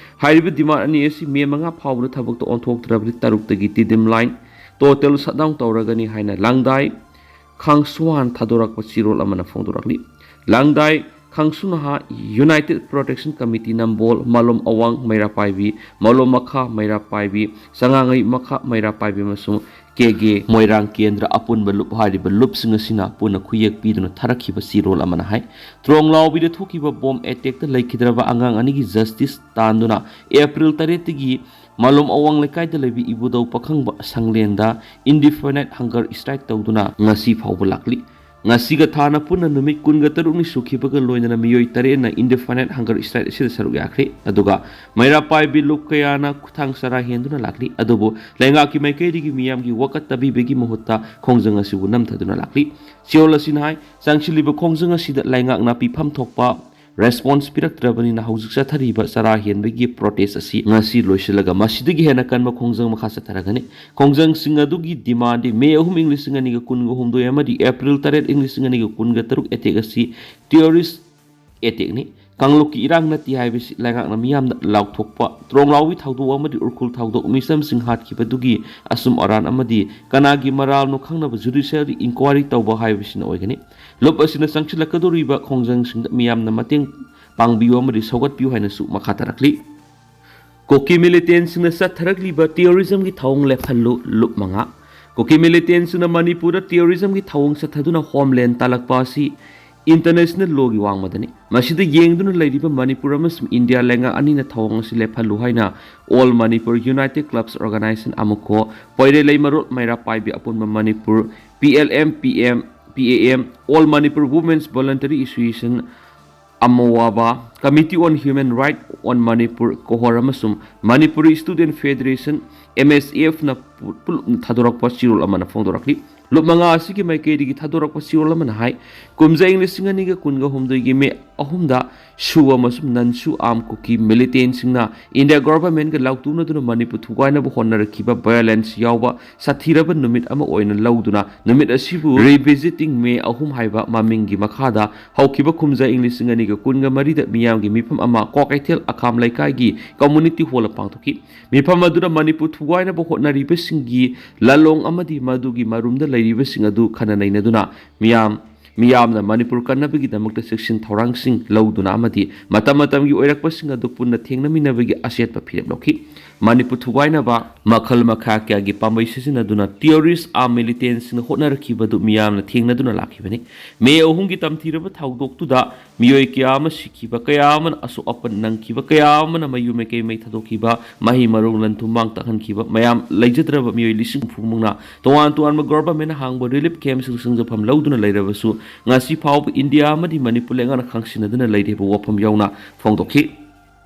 ꯍꯥꯏꯔꯤꯕ ꯗꯤꯃꯥꯟ ꯑꯅꯤ ꯑꯁꯤ ꯃꯦ ꯃꯉꯥ ꯐꯥꯎꯕꯗ ꯊꯕꯛꯇ ꯑꯣꯟꯊꯣꯛꯇ꯭ꯔꯕꯗꯤ ꯇꯔꯨꯛꯇꯒꯤ ꯇꯤꯗꯤꯝ ꯂꯥꯏꯟ ꯇꯣꯇꯦꯜ ꯁꯠꯗꯥꯎꯟ ꯇꯧꯔꯒꯅꯤ ꯍꯥꯏꯅ ꯂꯥꯡꯗꯥꯏ ꯈꯥꯡꯁꯨꯋꯥꯟ ꯊꯥꯗꯣꯔꯛꯄ ꯆꯦꯔꯣꯜ ꯑꯃꯅ ꯐꯣꯡꯗꯣꯔꯛꯂꯤ꯫ ꯂꯥꯡꯗꯥꯏ ꯈꯪꯁꯨ ꯅꯍꯥ, United Protection Committee ꯅꯝꯕꯣꯜ, ꯃꯂꯣꯝ ꯑꯋꯥꯡ ꯃꯩꯔꯥ ꯄꯥꯏꯕꯤ, ꯃꯂꯣꯝ ꯃꯈꯥ ꯃꯩꯔꯥ ꯄꯥꯏꯕꯤ, ꯆꯉꯥꯉꯩ ꯃꯈꯥ ꯃꯩꯔꯥ ꯄꯥꯏꯕꯤ ꯑꯃꯁꯨꯡ ꯀꯦ ꯒꯦ ꯃꯣꯏꯔꯥꯡ ꯀꯦꯟꯗ꯭ꯔ ꯑꯄꯨꯟꯕ ꯂꯨꯞ ꯍꯥꯏꯔꯤꯕ ꯂꯨꯞꯁꯤꯡ ꯑꯁꯤꯅ ꯄꯨꯟꯅ ꯈꯨꯌꯦꯛ ꯄꯤꯗꯨꯅ ꯊꯥꯔꯛꯈꯤꯕ ꯆꯦꯔꯣꯜ ꯑꯃꯅ ꯍꯥꯏ, ꯇ꯭ꯔꯣꯡꯂꯥꯎꯕꯤꯗ ꯊꯣꯛꯈꯤꯕ ꯕꯣꯝ ꯑꯦꯇꯦꯛꯇ ꯂꯩꯈꯤꯗ꯭ꯔꯕ ꯑꯉꯥꯡ ꯑꯅꯤꯒꯤ ꯖꯁꯇꯤꯁ ꯇꯥꯟꯗꯨꯅ ꯑꯦꯄ꯭ꯔꯤꯜ ꯇꯔꯦꯠꯇꯒꯤ ꯃꯂꯣꯝ ꯑꯋꯥꯡ ꯂꯩꯀꯥꯏꯗ ꯂꯩꯕ ꯏꯕꯨꯙꯧ ꯄꯥꯈꯪꯕ ꯁꯪꯂꯦꯟꯗ indefinite hunger strike ꯇꯧꯗꯨꯅ ꯉꯁꯤ ꯐꯥꯎꯕ ꯂꯥꯛꯂꯤ꯫ ꯉꯁꯤꯒ ꯊꯥꯅ ꯄꯨꯟꯅ ꯅꯨꯃꯤꯠ ꯀꯨꯟꯒ ꯇꯔꯨꯛꯅꯤ ꯁꯨꯈꯤꯕꯒ ꯂꯣꯏꯅꯅ ꯃꯤꯑꯣꯏ ꯇꯔꯦꯠꯅ indefinite hunger strike ꯑꯁꯤꯗ ꯁꯔꯨꯛ ꯌꯥꯈ꯭ꯔꯦ꯫ ꯑꯗꯨꯒ ꯃꯩꯔꯥ ꯄꯥꯏꯕꯤ ꯂꯨꯞ ꯀꯌꯥꯅ ꯈꯨꯊꯥꯡ ꯆꯔꯥ ꯍꯦꯟꯗꯨꯅ ꯂꯥꯛꯂꯤ꯫ ꯑꯗꯨꯕꯨ ꯂꯩꯉꯥꯛꯀꯤ ꯃꯥꯏꯀꯩꯗꯒꯤ ꯃꯤꯌꯥꯝꯒꯤ ꯋꯥꯀꯠ ꯇꯥꯕꯤꯕꯒꯤ ꯃꯍꯨꯠꯇ ꯈꯣꯡꯖꯪ ꯑꯁꯤꯕꯨ ꯅꯝꯊꯗꯨꯅ ꯂꯥꯛꯂꯤ꯫ ꯆꯦꯔꯣꯜ ꯑꯁꯤꯅ ꯍꯥꯏ, ꯆꯪꯁꯤꯜꯂꯤꯕ ꯈꯣꯡꯖꯪ ꯑꯁꯤꯗ ꯂꯩꯉꯥꯛꯅ ꯄꯤꯐꯝ ꯊꯣꯛꯄ response ꯄꯤꯔꯛꯇ꯭ꯔꯕꯅꯤꯅ ꯍꯧꯖꯤꯛ ꯆꯠꯊꯔꯤꯕ ꯆꯔꯥ ꯍꯦꯟꯕꯒꯤ protest ꯑꯁꯤ ꯉꯁꯤ ꯂꯣꯏꯁꯤꯜꯂꯒ ꯃꯁꯤꯗꯒꯤ ꯍꯦꯟꯅ ꯀꯟꯕ ꯈꯣꯡꯖꯪ ꯃꯈꯥ ꯆꯠꯊꯔꯒꯅꯤ꯫ ꯈꯣꯡꯖꯪꯁꯤꯡ ꯑꯗꯨꯒꯤ demand ꯗꯤ ꯃꯦ ꯑꯍꯨꯝ ꯏꯪ ꯂꯤꯁꯤꯡ ꯑꯅꯤꯒ ꯀꯨꯟꯒ ꯍꯨꯝꯗꯣꯏ ꯑꯃꯗꯤ ꯑꯦꯄ꯭ꯔꯤꯜ ꯇꯔꯦꯠ ꯏꯪ ꯂꯤꯁꯤꯡ ꯑꯅꯤꯒ ꯀꯨꯟꯒ ꯇꯔꯨꯛ attack ꯑꯁꯤ terrorist attack ꯅꯤ꯫ ꯀꯥꯡꯂꯨꯞꯀꯤ ꯏꯔꯥꯡ ꯅꯠꯇꯦ ꯍꯥꯏꯕꯁꯤ ꯂꯩꯉꯥꯛꯅ ꯃꯤꯌꯥꯝꯗ ꯂꯥꯎꯊꯣꯛꯄ, ꯇ꯭ꯔꯣꯡꯂꯥꯎꯕꯤ ꯊꯧꯗꯣꯛ ꯑꯃꯗꯤ ꯎꯈ꯭ꯔꯨꯜ ꯊꯧꯗꯣꯛ ꯃꯤꯆꯝꯁꯤꯡ ꯍꯥꯠꯈꯤꯕꯗꯨꯒꯤ ꯑꯆꯨꯝ ꯑꯔꯥꯟ ꯑꯃꯗꯤ ꯀꯅꯥꯒꯤ ꯃꯔꯥꯜꯅꯣ ꯈꯪꯅꯕ judicial inquiry ꯇꯧꯕ ꯍꯥꯏꯕꯁꯤꯅ ꯑꯣꯏꯒꯅꯤ꯫ ꯂꯨꯞ ꯑꯁꯤꯅ ꯆꯪꯁꯤꯜꯂꯛꯀꯗꯧꯔꯤꯕ ꯈꯣꯡꯖꯪꯁꯤꯡꯗ ꯃꯤꯌꯥꯝꯅ ꯃꯇꯦꯡ ꯄꯥꯡꯕꯤꯌꯨ ꯑꯃꯗꯤ ꯁꯧꯒꯠꯄꯤꯌꯨ ꯍꯥꯏꯅꯁꯨ ꯃꯈꯥ ꯇꯥꯔꯛꯂꯤ꯫ ꯀꯨꯀꯤ militant ꯁꯤꯡꯅ ꯆꯠꯊꯔꯛꯂꯤꯕ terrorism ꯒꯤ ꯊꯧꯑꯣꯡ ꯂꯦꯞꯍꯜꯂꯨ, ꯂꯨꯞ ꯃꯉꯥ꯫ ꯀꯨꯀꯤ militant ꯁꯤꯡꯅ ꯃꯅꯤꯄꯨꯔꯗ terrorism ꯒꯤ ꯊꯧꯑꯣꯡ ꯆꯠꯊꯗꯨꯅ homeland ꯇꯥꯜꯂꯛꯄ ꯑꯁꯤ international law ꯒꯤ ꯋꯥꯡꯃꯗꯅꯤ꯫ ꯃꯁꯤꯗ ꯌꯦꯡꯗꯨꯅ ꯂꯩꯔꯤꯕ ꯃꯅꯤꯄꯨꯔ ꯑꯃꯁꯨꯡ ꯏꯟꯗꯤꯌꯥ ꯂꯩꯉꯥꯛ ꯑꯅꯤꯅ ꯊꯧꯑꯣꯡ ꯑꯁꯤ ꯂꯦꯞꯍꯜꯂꯨ ꯍꯥꯏꯅ All Manipur United Clubs Organisation, ꯑꯃꯨꯛꯀꯣ ꯄꯣꯏꯔꯩꯂꯩꯃꯔꯣꯜ ꯃꯩꯔꯥ ꯄꯥꯏꯕꯤ ꯑꯄꯨꯟꯕ Manipur, P L M P M, P A M, All Manipur Women's Voluntary Association, ꯑꯃꯋꯥꯕꯥ, Committee on Human Right on Manipur, ꯀꯣꯍꯣꯔ ꯑꯃꯁꯨꯡ Manipuri Student Federation, M S F ꯅ ꯄꯨ-, ꯄꯨꯂꯞꯅ ꯊꯥꯗꯣꯔꯛꯄ ꯆꯦꯔꯣꯜ ꯑꯃꯅ ꯐꯣꯡꯗꯣꯔꯛꯂꯤ꯫ ꯂꯨꯞ ꯃꯉꯥ ꯑꯁꯤꯒꯤ ꯃꯥꯏꯀꯩꯗꯒꯤ ꯊꯥꯗꯣꯔꯛꯄ ꯆꯦꯔꯣꯜ ꯑꯃꯅ ꯍꯥꯏ, ꯀꯨꯝꯖꯥ ꯏꯪ ꯂꯤꯁꯤꯡ ꯑꯅꯤꯒ ꯀꯨꯟꯒ ꯍꯨꯝꯗꯣꯏꯒꯤ ꯃꯦ ꯑꯍꯨꯝꯗ SoO ꯑꯃꯁꯨꯡ non-SoO armed ꯀꯨꯀꯤ militant ꯁꯤꯡꯅ ꯏꯟꯗꯤꯌꯥ government ꯀ ꯂꯥꯎꯇꯨꯅꯗꯨꯅ ꯃꯅꯤꯄꯨꯔ ꯊꯨꯒꯥꯏꯅꯕ ꯍꯣꯠꯅꯔꯛꯈꯤꯕ violence ꯌꯥꯎꯕ ꯁꯥꯊꯤꯔꯕ ꯅꯨꯃꯤꯠ ꯑꯃ ꯑꯣꯏꯅ ꯂꯧꯗꯨꯅ ꯅꯨꯃꯤꯠ ꯑꯁꯤꯕꯨ Revisiting May ꯑꯍꯨꯝ ꯍꯥꯏꯕ ꯃꯃꯤꯡꯒꯤ ꯃꯈꯥꯗ ꯍꯧꯈꯤꯕ ꯀꯨꯝꯖꯥ ꯏꯪ ꯂꯤꯁꯤꯡ ꯑꯅꯤꯒ ꯀꯨꯟꯒ ꯃꯔꯤꯗ ꯃꯤꯌꯥꯝꯒꯤ ꯃꯤꯐꯝ ꯑꯃ ꯀ꯭ꯋꯥꯀꯩꯊꯦꯜ ꯑꯈꯥꯝ ꯂꯩꯀꯥꯏꯒꯤ community hall ꯗ ꯄꯥꯡꯊꯣꯛꯈꯤ꯫ ꯃꯤꯐꯝ ꯑꯗꯨꯗ ꯃꯅꯤꯄꯨꯔ ꯊꯨꯒꯥꯏꯅꯕ ꯍꯣꯠꯅꯔꯤꯕꯁꯤꯡꯒꯤ ꯂꯥꯂꯣꯡ ꯑꯃꯗꯤ ꯃꯗꯨꯒꯤ ꯃꯔꯨꯝꯗ ꯂꯩꯔꯤꯕꯁꯤꯡ ꯑꯗꯨ ꯈꯟꯅ ꯅꯩꯅꯗꯨꯅ ꯃꯤꯌꯥꯝ ꯃꯤꯌꯥꯝꯅ ꯃꯅꯤꯄꯨꯔ ꯀꯟꯅꯕꯒꯤꯗꯃꯛꯇ ꯆꯦꯛꯁꯤꯟ ꯊꯧꯔꯥꯡꯁꯤꯡ ꯂꯧꯗꯨꯅ ꯑꯃꯗꯤ ꯃꯇꯝ ꯃꯇꯝꯒꯤ ꯑꯣꯏꯔꯛꯄꯁꯤꯡ ꯑꯗꯨ ꯄꯨꯟꯅ ꯊꯦꯡꯅꯃꯤꯟꯅꯕꯒꯤ ꯑꯆꯦꯠꯄ ꯐꯤꯔꯦꯞ ꯂꯧꯈꯤ꯫ ꯃꯅꯤꯄꯨꯔ ꯊꯨꯒꯥꯏꯅꯕ ꯃꯈꯜ ꯃꯈꯥ ꯀꯌꯥꯒꯤ ꯄꯥꯝꯕꯩ ꯁꯤꯖꯤꯟꯅꯗꯨꯅ terrorist armed militantꯁꯤꯡꯅ ꯍꯣꯠꯅꯔꯛꯈꯤꯕꯗꯨ ꯃꯤꯌꯥꯝꯅ ꯊꯦꯡꯅꯗꯨꯅ ꯂꯥꯛꯈꯤꯕꯅꯤ꯫ ꯃꯦ ꯑꯍꯨꯝꯒꯤ ꯇꯝꯊꯤꯔꯕ ꯊꯧꯗꯣꯛꯇꯨꯗ ꯃꯤꯑꯣꯏ ꯀꯌꯥ ꯑꯃ ꯁꯤꯈꯤꯕ, ꯀꯌꯥ ꯑꯃꯅ ꯑꯁꯣꯛ ꯑꯄꯟ ꯅꯪꯈꯤꯕ, ꯀꯌꯥ ꯑꯃꯅ ꯃꯌꯨꯝ ꯃꯀꯩ ꯃꯩ ꯊꯥꯗꯣꯛꯈꯤꯕ, ꯃꯍꯩ ꯃꯔꯣꯡ ꯂꯟ ꯊꯨꯝ ꯃꯥꯡ ꯇꯥꯛꯍꯟꯈꯤꯕ, ꯃꯌꯥꯝ ꯂꯩꯖꯗ꯭ꯔꯕ ꯃꯤꯑꯣꯏ ꯂꯤꯁꯤꯡ ꯍꯨꯝꯐꯨ ꯃꯨꯛꯅ ꯇꯣꯉꯥꯟ ꯇꯣꯉꯥꯟꯕ governmentꯅ ꯍꯥꯡꯕ relief campꯁꯤꯡ ꯁꯪꯖꯐꯝ ꯂꯧꯗꯨꯅ ꯂꯩꯔꯕꯁꯨ, ꯉꯁꯤ ꯐꯥꯎꯕ ꯏꯟꯗꯤꯌꯥ ꯑꯃꯗꯤ ꯃꯅꯤꯄꯨꯔ ꯂꯩꯉꯥꯛꯅ ꯈꯪꯁꯤꯟꯅꯗꯨꯅ ꯂꯩꯔꯤ ꯍꯥꯏꯕ ꯋꯥꯐꯝ ꯌꯥꯎꯅ ꯐꯣꯡꯗꯣꯛꯈꯤ꯫